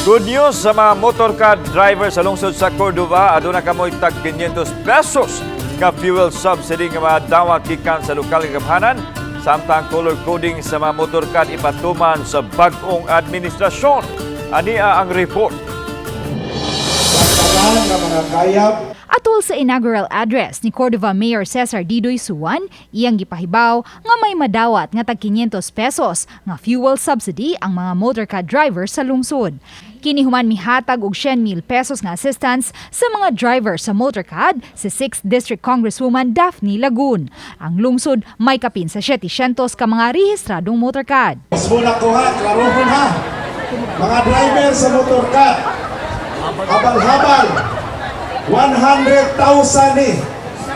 Good news sa mga motorcad driver sa lungsod sa Cordova, aduna kamoy tag 500 pesos nga fuel subsidy nga madawat gikan sa lokal nga gamhanan, samtang color coding sa mga motorcad ipatuman sa bag-ong administrasyon. Ania ang report. Tanan nga mga kayab. Atol sa inaugural address ni Cordova Mayor Cesar Didoy Suan, iyang gipahibaw nga may madawat nga tag 500 pesos nga fuel subsidy ang mga motorcad driver sa lungsod. Kini human mihatag og 100,000 pesos nga assistance sa mga driver sa motorcad si 6th District Congresswoman Daphne Lagun. Ang lungsod may kapin sa 700 ka mga rehistradong motorcad. Mas muna ko ha, klarohon ha. Mga driver sa motorcad, habal-habal, 100,000 ni,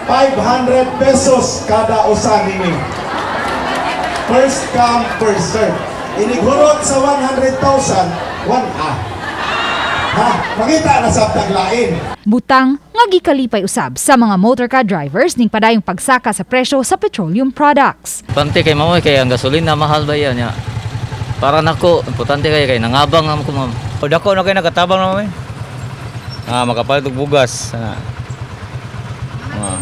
500 pesos kada usa ninyo. First come, first serve. Inighurot sa 100,000, 1 a. Ha, makita na sa taglain. Butang nga gikalipay usab sa mga motorcad drivers ning padayong pagsaka sa presyo sa petroleum products. Importante kay mamo kay ang gasolina mahal ba yan ya. Para nako, importante kay kay nangabang am ko, ma'am. O dako na kay nakatabang na mami. Ah, makapalit og bugas. Ah. Ah.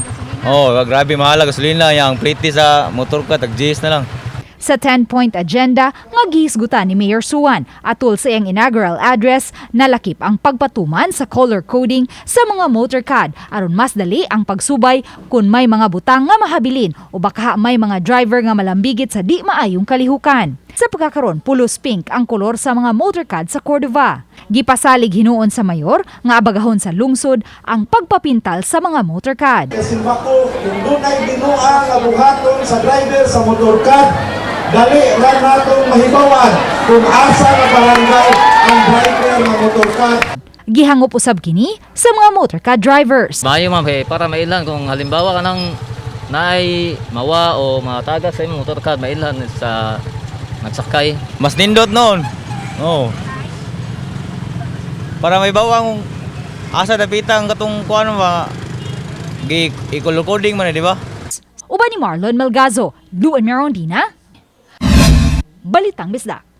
Oh, grabe mahal ang gasolina yang plate sa motor ka tag GS na lang. Sa 10-point agenda nga gihisgutan ni Mayor Suan atol sa iyang inaugural address, nalakip ang pagpatuman sa color coding sa mga motorcad aron mas dali ang pagsubay kung may mga butang nga mahabilin o baka may mga driver nga malambigit sa di maayong kalihukan. Sa pagkakaron, pulos pink ang kolor sa mga motorcad sa Cordova. Gipasalig hinuon sa mayor nga abagahon sa lungsod ang pagpapintal sa mga motorcad. Kasi ko, kung dunay binuang nga buhaton sa driver sa motorcad, dali ra natong mahibawan kung asa nga barangay ang driver nga motorcad. Gihangop usab kini sa mga motorcad drivers. Maayo, ma'am, kay para mailhan kung halimbawa ka nang naay mawa o matagas sa imong motor card, mailhan sa nagsakay. Mas nindot noon. Oh. Para may bawang asa dapita ang katong kuan ba gi i-color coding man eh, di ba? Uban ni Marlon Melgazo, Luan Merondina, Balitang Bisdak.